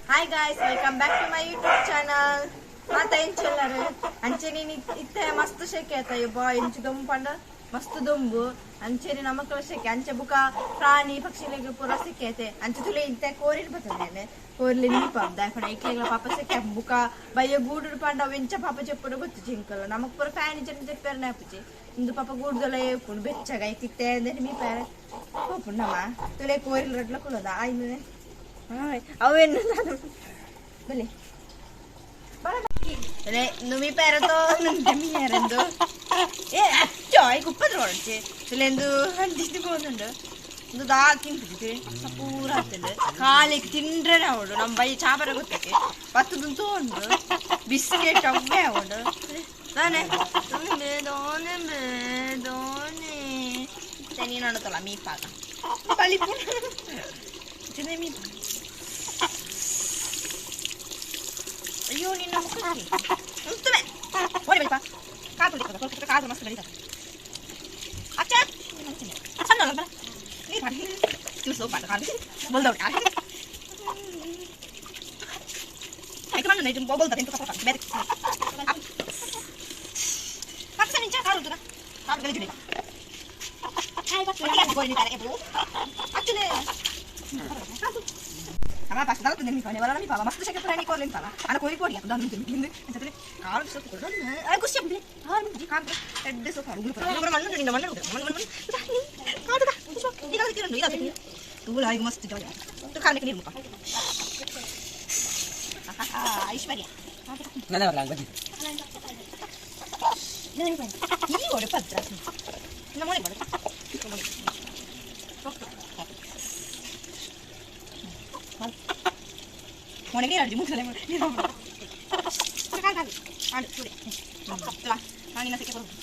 Hi guys, welcome back to my YouTube channel. ಮಾತಾ ಎಂಚೆಲ್ಲರು ಅಂಚೆನಿ ಇತ್ತೆ ಮಸ್ತ್ ಶೆಕೆ ಆತ ಬಾ ಎಂಚು ದೊಂಬು ಪಂಡ ಮಸ್ತ್ ದೊಂಬು ಅಂಚೆನಿ ನಮಕ್ಲ ಶೆಕೆ ಅಂಚೆ ಬುಕ ಪ್ರಾಣಿ ಪಕ್ಷಿಲೆಗ್ ಪೂರ ಸೆಕೆ ಐತೆ ಅಂಚೆ ತುಲೆ ಇತ್ತೆ ಕೋರಿಲ್ ಬರ್ತದೆ ಕೋರಿಲಿ ನೀಪ ದಾಯಪಣ ಇಕ್ಲೆಗ್ಲ ಪಾಪ ಸೆಕೆ ಬುಕ ಬಯ್ಯ ಗೂಡು ಪಂಡ ಅವು ಎಂಚ ಪಾಪ ಚೆಪ್ಪುಡು ಗೊತ್ತು ಜಿಂಕಲ ನಮಕ್ ಪೂರ ಫ್ಯಾನ್ ಜನ ಚೆಪ್ಪೇರ್ನೆ ಆಪುಜಿ ಇಂದು ಪಾಪ ಗೂಡುದಲ ಏಪುಂಡು ಬೆಚ್ಚಗ ಐತಿತ್ತೆ ಅಂದ್ರೆ ಮೀಪಾರೆ ಪೋಪುಂಡಮ್ಮ ತುಲೆ ಕೋರಿಲ್ ರಡ್ಲ ಕುಲದ ಆಯ್ನೆ ಅವೇನು ಬಲೆ ನುಮಿ ಪೆರತೋ ನುಮಿ ಹೆರಂದು ಏ ಅಚ್ಚೋ ಈ ಕುಪ್ಪದ್ರ ಹೊರಚೆ ತುಲೆಂದು ಹಂದಿದ್ದು ಹೋದುಂಡು ಒಂದು ದಾ ತಿಂತಿದ್ದೆ ಪೂರ ಆಗ್ತದೆ ಕಾಲಿಗೆ ತಿಂಡ್ರೆ ಅವಳು ನಮ್ಮ ಬೈ ಚಾಪರ ಗೊತ್ತಕ್ಕೆ ಪತ್ತದು ತೋಂಡು ಬಿಸ್ಕೆಟ್ ಅವೇ ಅವಳು ನಾನೇ ದೋನೆ ದೋನೆ ನೀನು ಮೀಪಾಗ ಬಲಿಪು ಮೀಪ ಅಯ್ಯೋ ನಿನ್ನ ಮುಖಕ್ಕೆ ಉಂತುವೆ ಓಡಿ ಬಲಿಪ ಕಾದು ಕಾದು ಮಸ್ತ್ ಬಲಿತ ಅಚ್ಚ ಸಣ್ಣ ಅಲ್ಲ ನೀರು ಮಾಡಿ ಸೋಪ್ ಮಾಡಿ ಕಾದು ಬಲ್ದೌಟ್ ಆಯ್ತು ನಾನು ನೈಟ್ ಬಲ್ದ ತಿಂತು ಕಪ್ಪ ಬೇರೆ ಪಕ್ಕ ನಿಂಚ ಕಾಲು ಉಂಟು ಕಾಲು ಗಲೀಜು ಅಮ್ಮ ಫಸ್ಟ್ ದಾಲ ತಿಂದೆ ಮೀಪಾನೆ ವಲ ಮೀಪಾವ ಮಸ್ತ್ ಶೆಕೆ ಪುರಾಣಿ ಕೋರ್ಲಿನ್ ಪಾವ ಅನ ಕೋರಿ ಕೋಡಿ ಅದ ನುಂತು ಮಿಂದು ಅಂಚನೆ ಕಾಲು ಸೊಪ್ಪು ಕೊಡು ಆ ಖುಷಿ ಆಗ್ಬಿಡಿ ಹಾಲು ಮುಂಜಿ ಕಾಲು ಎಡ್ಡೆ ಸೊಪ್ಪು ಉಗುಳು ಉಗುಳು ಮಣ್ಣು ನಿನ್ನ ಮಣ್ಣು ಮಣ್ಣು ಮಣ್ಣು ಕಾದು ಈಗ ತಿರುಂಡು ಈಗ ತೂಳ ಈಗ ಮಸ್ತ್ ಜಾಯ ತು ಕಾಲಕ್ಕೆ ನೀರು ಮುಖ ಐಶ್ವರ್ಯ ನನ್ನ ಬರಲ್ಲ ಬನ್ನಿ ಈ ಒಡೆ ಪದ್ರ ನಮ್ಮ ಮನೆ ಮೊಣಗೆ ನೀರು ಮುಗಿಸಲೆ ನೀರು ಕಾಲು ಕಾಲು ಚೂಡೆ ನಾನಿನ್ನ ಸೆಕೆ ಬರೋದು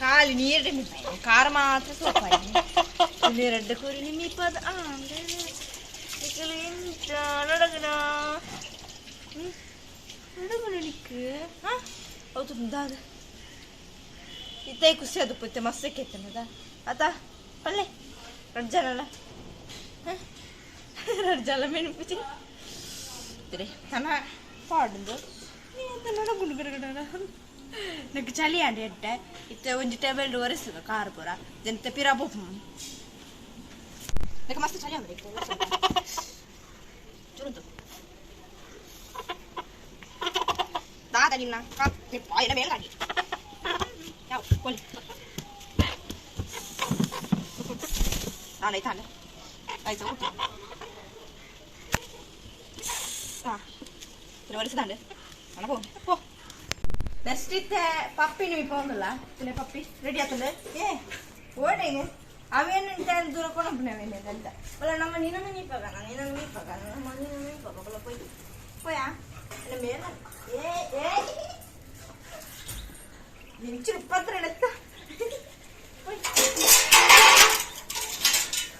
ಖಾಲಿ ನೀರು ಖಾರ ಮಾತ್ರ ಸೋಪ ಎರಡು ಕೂರಿ ನಿಮ್ಮಿಪ್ಪದ ಹೌದು ಇತ್ತೆ ಖುಷಿ ಅದು ಪುತ್ತೆ ಮಸ್ತ್ ಕೆತ್ತನದ ಆತ ಪಲ್ಲೆ ಎರಡು ಜನಲ್ಲ ಎರಡು ಜನ ಮೆಣಪುಚಿ ತನ ಪಾಡುಂದು ನಂಗೆ ಚಳಿ ಆಂಡ್ ಎಡ್ಡೆ ಇತ್ತೆ ಒಂಜಿ ಟೇಬಲ್ ಒರೆಸುದು ಕಾರ್ ಪೂರ ಜನತೆ ಪಿರ ಬೋಪು ನಂಗೆ ಮಸ್ತ್ ಚಳಿ ಅಂದ್ರೆ ಚುರುಂತು ದಾದ ನಿನ್ನ ಪಾಯಿನ ಮೇಲೆ ಗಾಡಿ ಯಾವ ಕೊಲ್ಲಿ ನಾನು ಐತಾನೆ ಆಯ್ತು ಊಟ ಹಾಂ ಒರೆಸಿದಾಂಡೆ ಅಣ್ಣ ಪೋ ನೆಕ್ಸ್ಟ್ ಇತ್ತೆ ಪಪ್ಪಿ ನಿಮಗೆ ಪೋಂದಲ್ಲ ತಿನ್ನೆ ಪಪ್ಪಿ ರೆಡಿ ಆಗ್ತದೆ ಏ ಓಡೆಗೆ ಅವೇನು ದೂರ ಕೊನಪ್ಪನೆ ಅಂತ ಬಲ ನಮ್ಮ ನಿನ್ನ ಮೀಪಾಗ ನಿನ್ನ ಮೀಪಾಗ ನಮ್ಮ ನಿನ್ನ ಮೀಪಾಗ ಬಲ ಪೋಯ್ ಪೋಯಾ ಮೇಲೆ ಏ ಏ ನಿಂಚು ಪತ್ರ ಎತ್ತ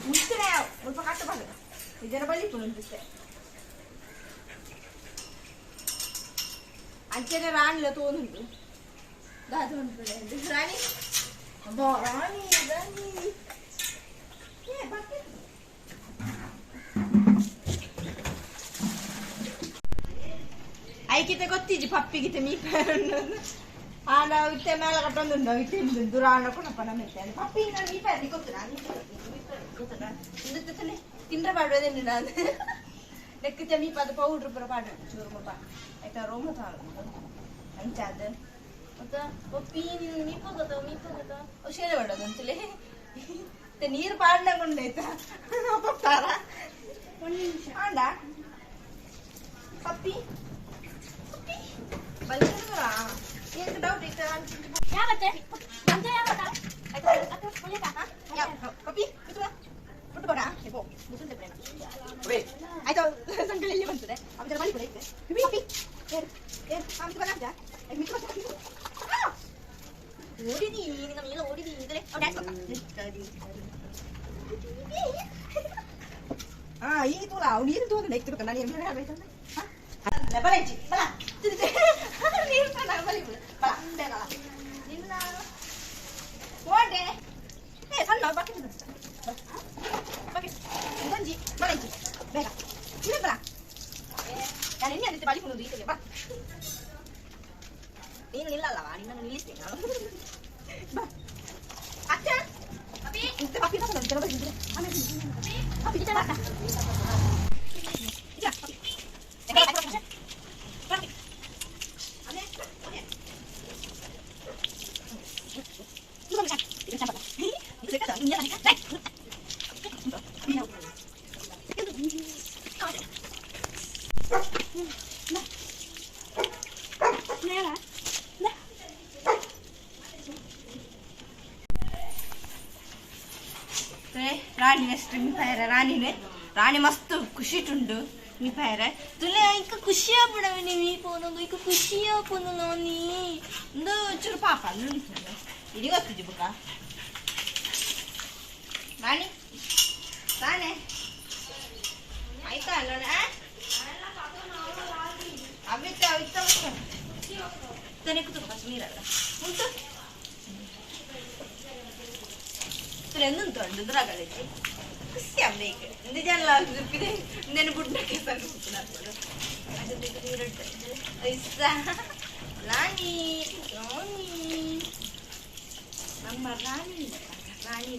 ಮುಂಚೆನೆ ಸ್ವಲ್ಪ ಕಟ್ಟಬಾರದು ಇದರ ಬಳಿ ಪುನಂತಿತ್ತೆ ಅಂಚೆನೆ ರಾಣಿಲ ತೋನುಂಟು ದಾದ ಉಂಟು ರಾಣಿ ಅಬ್ಬಾ ರಾಣಿ ರಾಣಿ ಏ ಬಾಕಿ ಐಕಿತೆ ಗೊತ್ತಿಜಿ ಪಪ್ಪಿಗಿತೆ ಮೀಪೇರು ಆಂಡ ಇತ್ತೆ ಮೇಲ ಕಟ್ಟೊಂದುಂಡು ಇತ್ತೆ ದುರಾಣ ಕೊಣಪ್ಪ ನಮ್ಮ ಪಪ್ಪಿ ನಾನು ಮೀಪೇರು ಗೊತ್ತು ನಾನು ಗೊತ್ತು ತಿಂಡ್ರೆ ಪಾಡುವುದೇನು ನಾನು ಲೆಕ್ಕತೆ ಮೀಪಾದ ಪೌಡ್ರ್ ಪೂರ ಪಾಡು ಚೂರು ಮುಲ್ಪ ಆಯ್ತಾ ರೋಮ ತಾಳು ಅಂಚಾದ ಮತ್ತ ಪಪ್ಪಿ ನೀನು ಮೀಪಗತ್ತ ಮೀಪಗತ್ತ ಹುಷಾರೇ ಮಾಡೋದು ಅಂತಲೇ ಮತ್ತೆ ನೀರು ಪಾಡ್ನಂಗುಂಡಾಯ್ತಾ ಪಪ್ಪಾರ ಒಂದು ನಿಮಿಷ ಆಂಡ ಪಪ್ಪಿ ಪಪ್ಪಿ ಬಲ್ಕಿದ್ರ ಏನು ಡೌಟ್ ಇತ್ತು ಯಾವತ್ತೆ ನಮ್ದು ಯಾವತ್ತ ಪಪ್ಪಿ ಬಿಟ್ಟು ಬಿಟ್ಟು ಬಡ ಪೋ ಮುಸುಂದೆ ಪ್ರೇಮ ಆಯ್ತು ಸಂಕಲೆಯಲ್ಲಿ ಬರ್ತದೆ ಅವರ ಬಳಿ ಕೂಡ ಇತ್ತೆ ಪಪ್ಪಿ ಏರ್ ಏರ್ ಆಮಿತು ಬಲ ಓಡಿದಿ ನಿನ್ನ ಮೇಲೆ ಓಡಿದಿ ಇದ್ರೆ ಅವ್ನು ಡ್ಯಾನ್ಸ್ ಮಾಡ್ತಾ ಆ ಈ ತೋಲ ಅವ್ನು ನೀರು ತೋಲ ನೆಕ್ಸ್ಟ್ ಬೇಕು ನಾನು ಏನು ಹೇಳ್ಬೇಕಂದ್ರೆ ಬಲ ಇಚ್ಚಿ ಬಲ ನೀರು ಬಲಿ ಬಲ ಬೇಗ ನಿನ್ನ ಓಡೆ ಏ ಸಣ್ಣ ಬಕೆಟ್ ಬಕೆಟ್ ಗಂಜಿ ಬಲ ಇಚ್ಚಿ ಬೇಗ ಇಲ್ಲ ಬಲ ನಾನು ಇನ್ನೇ ಅದಿತ್ತೆ ಬಲಿ ಫೋನ್ ಈಚೆಗೆ ಬಾ ನೀನು ನಿಲ್ಲಲ್ಲವಾ ನಿನ್ನನ್ನು ನಿಲ್ಲಿಸ್ತೇನೆ ನಾನು ಬಾ ಅಕ್ಕ ಇಂತ ಪಪ್ಪಿ ತಗೊಂಡು ಆಮೇಲೆ ಪಪ್ಪಿ ಬಾ ರಾಣಿ ನೆಕ್ಸ್ಟ್ ಮಿಪಾಯರ ರಾಣಿನೇ ರಾಣಿ ಮಸ್ತ್ ಖುಷಿ ಉಂಡು ಮಿಪಾಯರ ತುಲೆ ಐಕ ಖುಷಿ ಆಪುಣವೆ ಮೀ ಪೋನೊಂದು ಐಕ ಖುಷಿ ಆಪುನು ನಾನಿ ಒಂದು ಚೂರು ಪಾಪ ನುಡಿಸೋದು ಇಡೀ ಗೊತ್ತಿದ್ದು ಬುಕ್ಕ ರಾಣಿ ತಾನೆ ಆಯ್ತಾ ಅಲ್ಲೋಣ ಅವಿತ್ತ ಅವಿತ್ತ ತನೆ ಕೂತು ಫಸ್ಟ್ ನೀರಲ್ಲ ಉಂಟು ಎಂದುಂಟು ದ್ರಾಗಲೆಜ್ಜಿ ಖುಷಿ ಅಮ್ಮ ಈಗ ಇಂದು ಜನ ಪಿದೆ ನೆನ ಬುಡ್ನಕ್ಕೆ ಸಣ್ಣ ರಾಣಿ ರಾಣಿ ನಮ್ಮ ರಾಣಿ ರಾಣಿ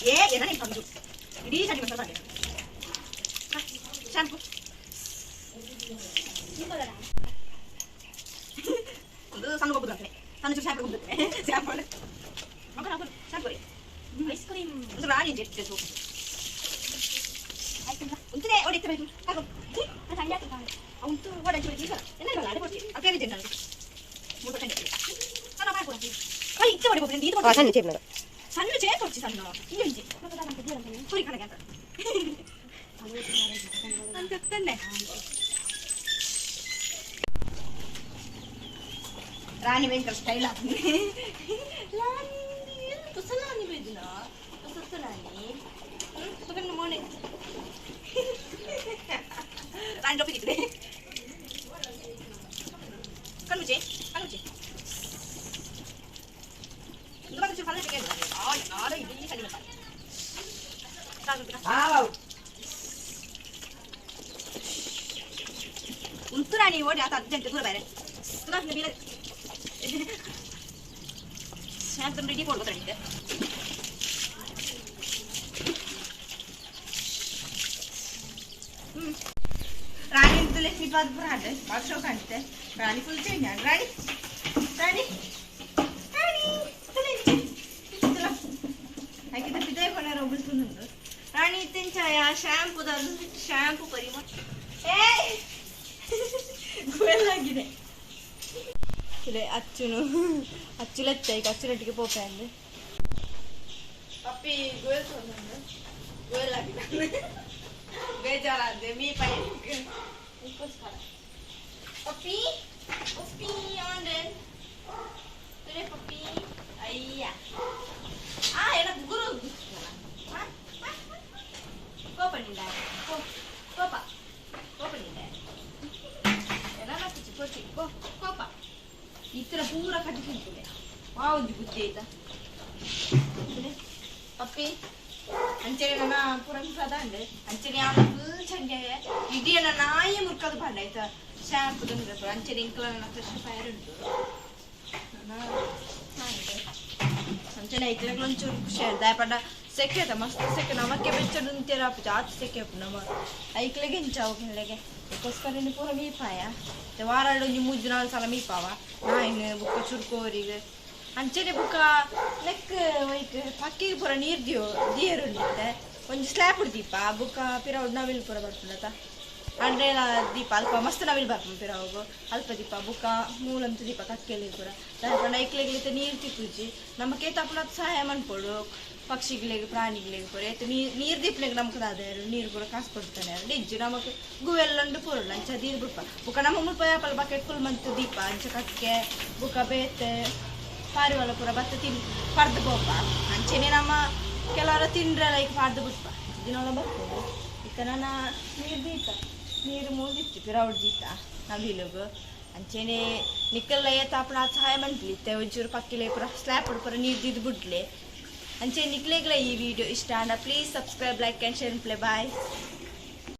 ಏ ಏನ ಪಂಜು ಇಡೀ ಚಂಡಿ ಮಸಾಲ ಶಾಂಪು ಒಂದು ಸಣ್ಣ ಗೊಬ್ಬರ ಸಣ್ಣ ಚೂರು ಶಾಂಪು ಗೊಬ್ಬರ ಶಾಂಪು ಶಾಂಪು ಐಸ್ ಕ್ರೀಮ್ ಒಂದು ರಾಣಿ ಜೆಟ್ ಉಂಟುದೆ ಹೊಡಿತಾರೆ ಹಾಕು ಉಂಟು ಹೊಡೆ ಸಣ್ಣ ಚೇಪ್ ಸಣ್ಣ ಚೇಪ್ ಕೊಡ್ಸಿ ಸಣ್ಣ ಇಂಜಿ ಪುರಿ ಕಣಗೆ ಅಂತ ಅಂತ ತಂದೆ ರಾಣಿ ಭಯಂಕರ ಸ್ಟೈಲ್ ಆಗ್ತದೆ ರಾಣಿ ಹೊಸ ರಾಣಿ ಬೈದಿನ ಹೊಸ ರಾಣಿ ತಗೊಂಡು ಮೋನೆ ರಾಣಿ ಡೊಪ್ಪಿಗೆ ಕಣ್ಮುಚ್ಚೆ ಕಣ್ಮುಚ್ಚೆ ಉಂಟು ರಾಣಿ ಓಡಿ ಆತ ಅರ್ಜೆಂಟ್ ದೂರ ಬೇರೆ ಶಾಂತ ರೆಡಿ ಕೊಡ್ಬೋದು ನಿಂಗೆ ರಾಣಿ ಅಂತ ಲಕ್ಷ್ಮಿ ಪಾದ ಪುರ ಬಾಳ ಶೋಕ ಅಂತೆ ರಾಣಿ ಫುಲ್ ಚೇಂಜ್ ರಾಣಿ ರಾಣಿ ರಾಣಿ ಹಾಕಿದ ಪಿದೆ ಕೊನಾರ ಉಬ್ಬಿಸ್ಕೊಂಡು ರಾಣಿ ತಿಂಚಾಯ ಶಾಂಪು ಶಾಂಪು ಪರಿ ಏ ಗುವೆಲ್ಲಾಗಿದೆ ಇದೆ ಅಚ್ಚುನು ಅಚ್ಚುಲೆತ್ತ ಈಗ ಅಚ್ಚುನಟ್ಟಿಗೆ ಪೋಪೆ ಅಂದೆ ಪಪ್ಪಿ ಗುವೆಲ್ ತೊಂದು ಗುವೆಲ್ ಆಗಿದೆ ಬೇಜಾರಾದೆ ಮೀ ಪೈ ಪಪ್ಪಿ ಪಪ್ಪಿ ಆಂಡೆ ತುರೆ ಪಪ್ಪಿ ಅಯ್ಯ ಆ ಎನக்கு ಗುರು ಕೋಪ ನಿಂದ ಕೋಪ ಕೋಪ ನಿಂದ ಎಲ್ಲ ಕೊಚ್ಚಿ ಕೋಪ ಈ ಥರ ಪೂರ ಕಟ್ಟಿ ತಿಂತಿದೆ ವಾ ಒಂಜಿ ಬುದ್ಧಿ ಆಯ್ತಾ ಪಪ್ಪಿ ಅಂಚನೆ ನನ್ನ ಪೂರ ಅಂಡೆ ಅಂಚನೆ ಯಾವ ಫುಲ್ ಚಂಗೆ ಇಡೀ ನನ್ನ ನಾಯಿ ಮುರ್ಕದ ಬಾಂಡೆ ಆಯ್ತಾ ಶಾಂಪು ತಂದ್ರೆ ಅಂಚನೆ ಇಂಕ್ಲ ನನ್ನ ಫ್ರೆಶ್ ಫೈರ್ ಉಂಟು ಅಂಚನೆ ಐತೆ ಒಂಚೂರು ಖುಷಿ ಆಯ್ತು ದಾಯಪಂಡ ಸೆಕೆ ಆಯ್ತಾ ಮಸ್ತ್ ಸೆಕೆ ನಮಕ್ಕೆ ಬೆಚ್ಚಡು ನಿಂತಿರ ಜಾಸ್ತಿ ಸೆಕೆ ಆಪು ನಮ್ಮ ಐಕ್ಲೆಗೆ ಇಂಚಾವು ಕಿನ್ಲೆಗೆ ಅದಕ್ಕೋಸ್ಕರ ಇನ್ನು ಪೂರ ಮೀಪಾಯ ವಾರ ಒಂಜಿ ಮೂಜಿ ನಾಲ್ ಸಲ ಮೀಪಾವ ನಾಯಿನ್ ಬುಕ್ಕ ಚುರುಕೋರಿಗೆ ಅಂಚನೆ ಬುಕ್ಕ ನೆಕ್ ಒಯ್ಕ್ ಪಕ್ಕಿಗೆ ಪೂರ ನೀರು ದಿಯೋ ದಿಯರುಂಡಿತ್ತೆ ಒಂಜಿ ಸ್ಲ್ಯಾಪ್ ದೀಪ ಬುಕ್ಕ ಪಿರವು ನವಿಲ್ ಪೂರ ಬರ್ಪುಂಡತ ಅಂಡ್ರೇಲ ದೀಪ ಅಲ್ಪ ಮಸ್ತ್ ನವಿಲ್ ಬರ್ಪುಂಡು ಪಿರವುಗು ಅಲ್ಪ ದೀಪ ಬುಕ್ಕ ಮೂಲಂತ ದೀಪ ಕಕ್ಕೆಲಿ ಪೂರ ದಾಯಪಂಡ ಐಕ್ಲೆಗ್ ನೀರು ತಿಕ್ಕುಜಿ ನಮಕ್ಕೆ ತಪ್ಪುನ ಸಹಾಯ ಮನ್ಪೊಡು ಪಕ್ಷಿಗಳಿಗೆ, ಪ್ರಾಣಿಗಳಿಗೆ ಪೂರ ಏತ್ ನೀರ್ ನೀರ್ ದೀಪುನೆಗ್ ನಮಕ್ ದಾದ ನೀರ್ ಪೂರ ಕಾಸ್ ಕೊಡ್ತಾನೆ ಡಿಜ್ಜು. ನಮಕ್ ಗುವೆಲ್ಲುಂಡು ಪೂರುಂಡು, ಅಂಚ ದೀದ್ ಬುಡ್ಪ. ಬುಕ್ಕ ನಮ್ಮ ಮುಲ್ಪ ಯಾಪಲ ಬಕೆಟ್ ಫುಲ್ ಮಂತ್ ದೀಪ. ಅಂಚ ಕಕ್ಕೆ ಬುಕ್ಕ ಬೇತೆ ಪಾರಿವಾಳ ಪೂರ ಬತ್ತ ತಿನ್ ಪರ್ದು ಪೋಪ. ಅಂಚೆನೆ ನಮ್ಮ ಕೆಲವರ ತಿಂಡ್ರೆಲ ಐಕ್ ಪಾಡ್ದು ಬುಡ್ಪ. ದಿನೊಲ ಬರ್ಪುಂಡು. ಇತ್ತೆ ನನ ನೀರ್ ದೀತ, ನೀರು ಮೂಲ್ದಿತ್ತಿ ಪಿರವುಡು ದೀತ ನವಿಲುಗು. ಅಂಚೆನೆ ನಿಕಲ್ಲ ಏತಾಪುನ ಸಹಾಯ ಮನ್ಪುಲಿ. ಇತ್ತೆ ಒಂಚೂರು ಪಕ್ಕಿಲೆ ಪೂರ ಸ್ಲ್ಯಾಪ್ ಪೂರ ನೀರು ದೀದ್ ಬುಡ್ಲೆ. ಅಂಚೆ ನಿಕ್ಲೆಗ್ಲ ಈ ವಿಡಿಯೋ ಇಷ್ಟ ಆಂಡ please subscribe, like and share. Play bye.